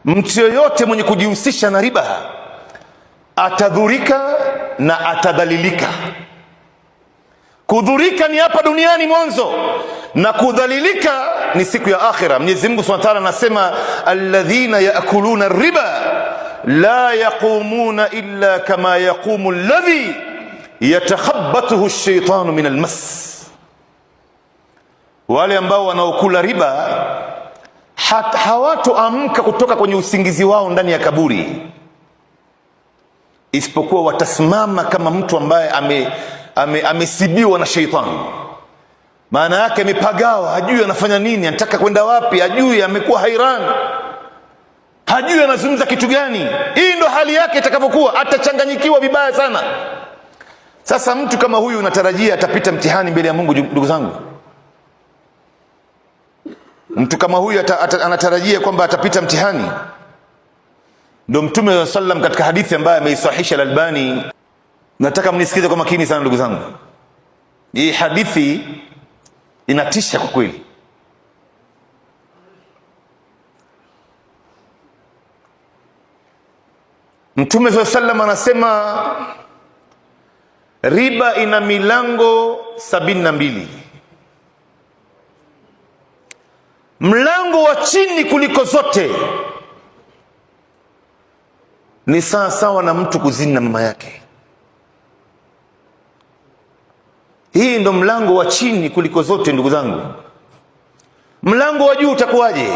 Mtu yoyote mwenye kujihusisha na riba atadhurika na atadhalilika. Kudhurika ni hapa duniani mwanzo, na kudhalilika ni siku ya akhira. Mwenyezi Mungu Subhanahu wa Ta'ala anasema, alladhina yaakuluna riba la yaqumuna illa kama yaqumu alladhi yatakhabbathu ash-shaytanu min almas, wale ambao wanaokula riba hawatoamka kutoka kwenye usingizi wao ndani ya kaburi, isipokuwa watasimama kama mtu ambaye amesibiwa na sheitani. Maana yake amepagawa, hajui anafanya nini, anataka kwenda wapi, hajui, amekuwa hairan, hajui anazungumza kitu gani. Hii ndo hali yake itakavyokuwa, atachanganyikiwa vibaya sana. Sasa mtu kama huyu unatarajia atapita mtihani mbele ya Mungu? Ndugu zangu, mtu kama huyu anatarajia kwamba atapita mtihani? Ndo Mtume wa sallam katika hadithi ambayo ameisahisha Al-Albani, nataka mnisikize kwa makini sana ndugu zangu. Hii hadithi inatisha kwa kweli. Mtume wa sallam anasema riba ina milango 72. Mlango wa chini kuliko zote ni sawa sawa na mtu kuzini na mama yake. Hii ndo mlango wa chini kuliko zote, ndugu zangu. Mlango wa juu utakuwaje?